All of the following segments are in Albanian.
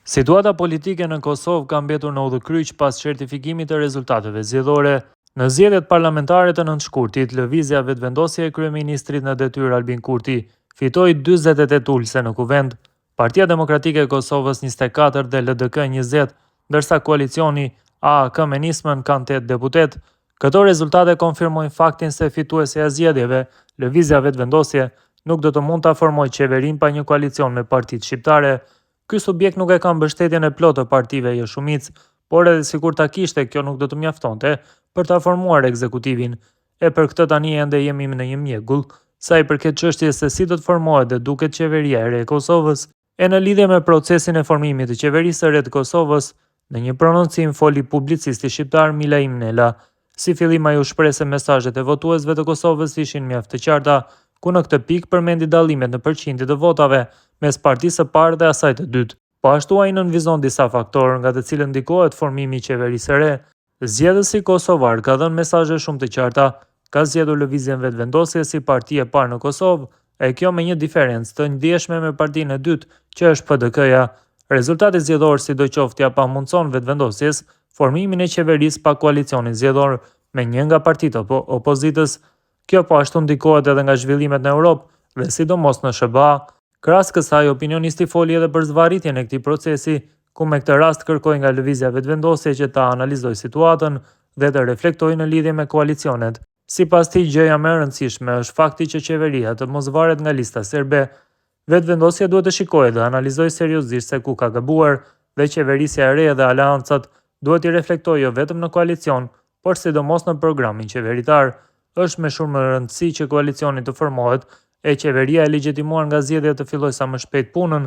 Situata politike në Kosovë ka mbetur në udhëkryq pas certifikimit të rezultateve zgjedhore. Në zgjedhjet parlamentare të 9 shkurtit, Lëvizja Vetëvendosje e kryeministrit në detyrë Albin Kurti fitoi 48 ulëse në Kuvend, Partia Demokratike e Kosovës 24 dhe LDK 20, ndërsa koalicioni AAK me Nismën kanë 8 deputetë. Këto rezultate konfirmojnë faktin se fituesja e zgjedhjeve, Lëvizja Vetëvendosje, nuk do të mund ta formojë qeverinë pa një koalicion me partitë shqiptare. Ky subjekt nuk e ka mbështetjen e plotë të partive jo shumicë, por edhe sikur ta kishte, kjo nuk do të mjaftonte për ta formuar ekzekutivin. E për këtë tani ende jemi në një mjegull, sa i përket çështjes se si do të formohet dhe duket qeveria e re e Kosovës. E në lidhje me procesin e formimit të qeverisë së re të Kosovës, në një prononcim foli publicisti shqiptar Milaim Nela. Si fillim ai u shpreh se mesazhet e votuesve të Kosovës ishin mjaft të qarta, ku në këtë pikë përmendi dallimet në përqindje të votave mes partisë së parë dhe asaj të dytë. Po ashtu ai nënvizon disa faktorë nga të cilët ndikohet formimi i qeverisë së re. Zgjedhësi kosovar ka dhënë mesazhe shumë të qarta, ka zgjedhur Lëvizjen Vetëvendosje si parti e parë në Kosovë, e kjo me një diferencë të ndjeshme me partinë e dytë, që është PDK-ja. Rezultati zgjedhor sidoqoftë ia pamundëson Vetëvendosjes formimin e qeverisë pa koalicionin zgjedhor me një nga partitë e opozitës. Kjo po ashtu ndikohet edhe nga zhvillimet në Europë dhe sidomos në SHBA. Krahas kësaj, opinionisti foli edhe për zvarritjen e këtij procesi, ku me këtë rast kërkoi nga Lëvizja Vetëvendosje që ta analizojë situatën dhe të reflektojë në lidhje me koalicionet. Sipas tij, gjëja më e rëndësishme është fakti që qeveria të mos varet nga Lista Serbe. Vetëvendosja duhet të shikojë dhe analizojë seriozisht se ku ka gabuar dhe qeverisja e re dhe aleancat duhet t'i reflektojë jo vetëm në koalicion, por sidomos në programin qeveritar. Është me shumë rëndësi që koalicioni të formohet e qeveria e legjitimuar nga zgjedhjet të fillojë sa më shpejt punën.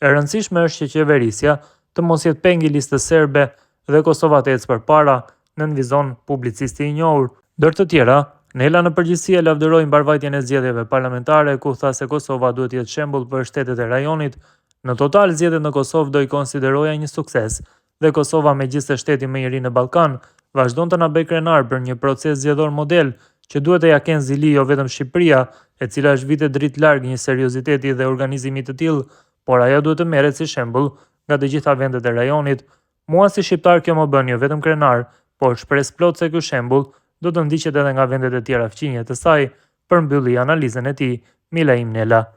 E rëndësishme është që qeverisja të mos jetë peng i listës serbe dhe Kosova të ecë përpara, nënvizon publicisti i njohur. Ndër të tjera, Nela në përgjithësi e lavdëroi mbarëvajtjen e zgjedhjeve parlamentare, ku tha se Kosova duhet të jetë shembull për shtetet e rajonit. Në total, zgjedhjet në Kosovë do i konsideroja një sukses dhe Kosova megjithëse shteti më i ri në Ballkan, vazhdon të na bëjë krenar për një proces zgjedhor model që duhet të ja kenë zili jo vetëm Shqipëria, e cila është vite dritë larg një serioziteti dhe organizimi të tillë, por ajo duhet të merret si shembull nga të gjitha vendet e rajonit. Mua si shqiptar kjo më bën jo vetëm krenar, por shpresëplotë se ky shembull do të ndiqet edhe nga vendet e tjera fqinje të saj, përmbylli analizën e tij Milaim Nela.